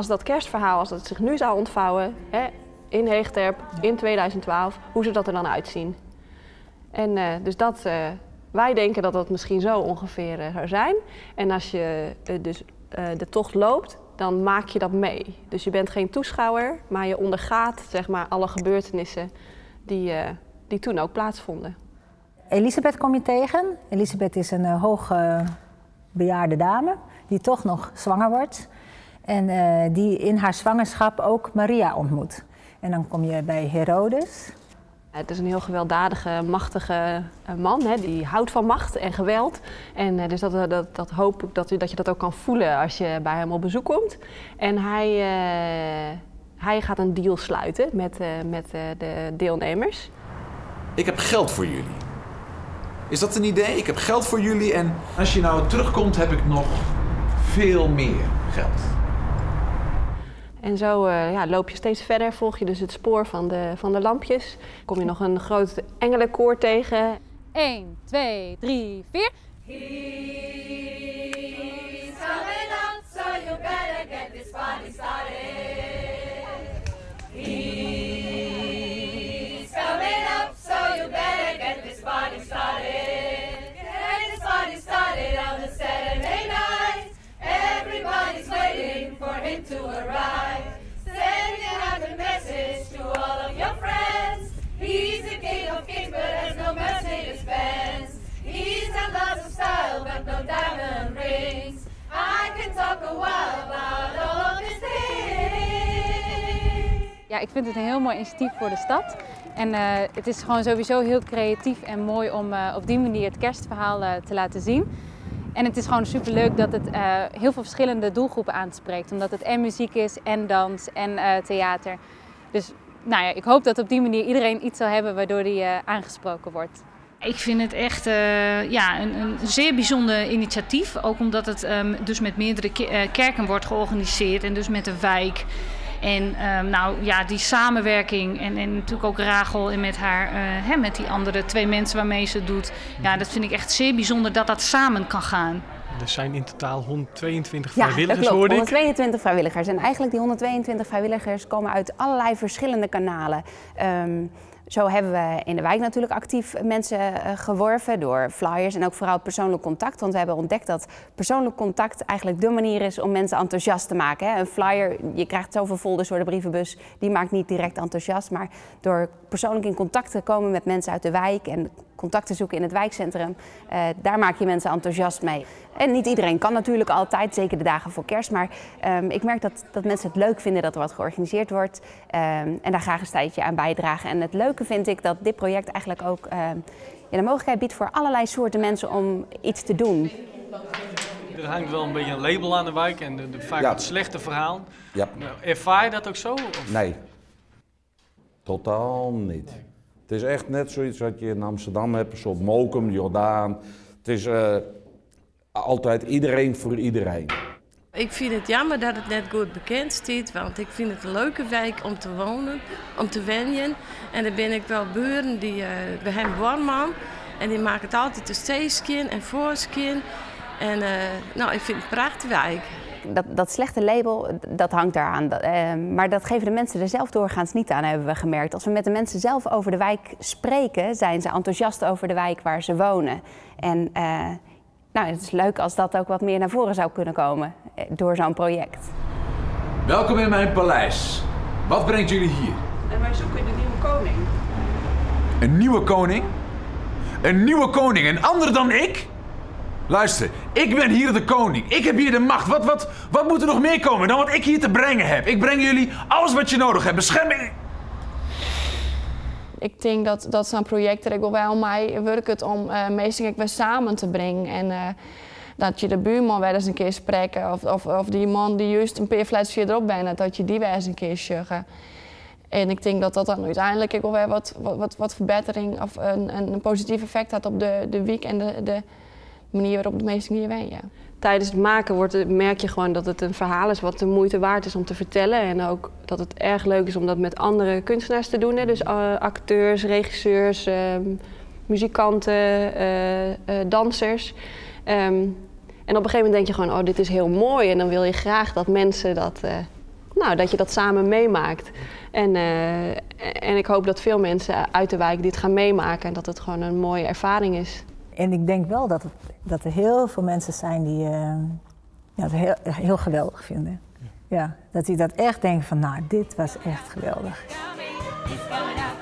Als dat kerstverhaal, als dat zich nu zou ontvouwen, hè, in Heechterp in 2012, hoe zou dat er dan uitzien? En dus dat, wij denken dat dat misschien zo ongeveer zou zijn. En als je dus de tocht loopt, dan maak je dat mee. Dus je bent geen toeschouwer, maar je ondergaat, zeg maar, alle gebeurtenissen die toen ook plaatsvonden. Elisabeth kom je tegen. Elisabeth is een hoogbejaarde dame die toch nog zwanger wordt. En die in haar zwangerschap ook Maria ontmoet. En dan kom je bij Herodes. Het is een heel gewelddadige, machtige man, hè, die houdt van macht en geweld. En dus dat hoop ik dat je dat ook kan voelen als je bij hem op bezoek komt. En hij gaat een deal sluiten met de deelnemers. Ik heb geld voor jullie. Is dat een idee? Ik heb geld voor jullie en als je nou terugkomt heb ik nog veel meer geld. En zo loop je steeds verder, volg je dus het spoor van de lampjes. Kom je nog een groot engelenkoor tegen. 1, 2, 3, 4. He's coming up, so you better get this party started. He's coming up, so you better get this party started. Get this party started on the Saturday night. Everybody's waiting for him to arrive. Send out a message to all of your friends. He's the king of kings, but has no Mercedes Benz. He's got lots of style, but no diamond rings. I can talk a while about all of his things. Ja, ik vind het een heel mooi initiatief voor de stad. En het is gewoon sowieso heel creatief en mooi om op die manier het kerstverhaal te laten zien. En het is gewoon superleuk dat het heel veel verschillende doelgroepen aanspreekt. Omdat het en muziek is, en dans, en theater. Dus ik hoop dat op die manier iedereen iets zal hebben waardoor die aangesproken wordt. Ik vind het echt een zeer bijzonder initiatief. Ook omdat het dus met meerdere kerken wordt georganiseerd en dus met de wijk. En die samenwerking en natuurlijk ook Rachel en met die andere 2 mensen waarmee ze het doet. Ja, dat vind ik echt zeer bijzonder dat dat samen kan gaan. Er zijn in totaal 122 Ja, dat vrijwilligers, klopt. hoorde ik. 122 vrijwilligers. En eigenlijk die 122 vrijwilligers komen uit allerlei verschillende kanalen. Zo hebben we in de wijk natuurlijk actief mensen geworven door flyers en ook vooral persoonlijk contact. Want we hebben ontdekt dat persoonlijk contact eigenlijk de manier is om mensen enthousiast te maken. Hè. Een flyer, je krijgt zoveel folders door de brievenbus, die maakt niet direct enthousiast. Maar door persoonlijk in contact te komen met mensen uit de wijk en contact te zoeken in het wijkcentrum, daar maak je mensen enthousiast mee. En niet iedereen kan natuurlijk altijd, zeker de dagen voor kerst. Maar ik merk dat mensen het leuk vinden dat er wat georganiseerd wordt en daar graag een tijdje aan bijdragen. En het leuke vind ik dat dit project eigenlijk ook de mogelijkheid biedt voor allerlei soorten mensen om iets te doen. Er hangt wel een beetje een label aan de wijk en vaak het slechte verhaal. Ervaar je dat ook zo? Of? Nee, totaal niet. Het is echt net zoiets wat je in Amsterdam hebt, een soort Mokum, Jordaan. Het is altijd iedereen voor iedereen. Ik vind het jammer dat het net goed bekend staat, want ik vind het een leuke wijk om te wonen, om te wenjen. En dan ben ik wel buren die bij hem buurman en die maken het altijd de steeskin en voorskin. En ik vind het een prachtige wijk. Dat slechte label, dat hangt daaraan. Maar dat geven de mensen er zelf doorgaans niet aan, hebben we gemerkt. Als we met de mensen zelf over de wijk spreken, zijn ze enthousiast over de wijk waar ze wonen. En het is leuk als dat ook wat meer naar voren zou kunnen komen door zo'n project. Welkom in mijn paleis. Wat brengt jullie hier? En wij zoeken de nieuwe koning. Een nieuwe koning? Een nieuwe koning, een ander dan ik? Luister, ik ben hier de koning. Ik heb hier de macht. Wat moet er nog meer komen dan wat ik hier te brengen heb? Ik breng jullie alles wat je nodig hebt. Bescherming. Ik denk dat zo'n project er ook wel mij werkt het om meestal weer samen te brengen. En dat je de buurman wel eens een keer spreken of die man die juist een paar flesjes verderop bent, dat je die wel eens een keer sjuggen. En ik denk dat dat dan uiteindelijk ook wel weer wat verbetering of een positief effect had op de week en de manier waarop de meesten hier wonen. Ja. Tijdens het maken merk je gewoon dat het een verhaal is wat de moeite waard is om te vertellen. En ook dat het erg leuk is om dat met andere kunstenaars te doen. Hè. Dus acteurs, regisseurs, muzikanten, dansers. En op een gegeven moment denk je gewoon, oh, dit is heel mooi. En dan wil je graag dat mensen dat Nou, dat je dat samen meemaakt. En, en ik hoop dat veel mensen uit de wijk dit gaan meemaken en dat het gewoon een mooie ervaring is. En ik denk wel dat, het, dat er heel veel mensen zijn die ja, het heel, heel geweldig vinden. Ja, dat die dat echt denken van, nou, dit was echt geweldig. He's coming up.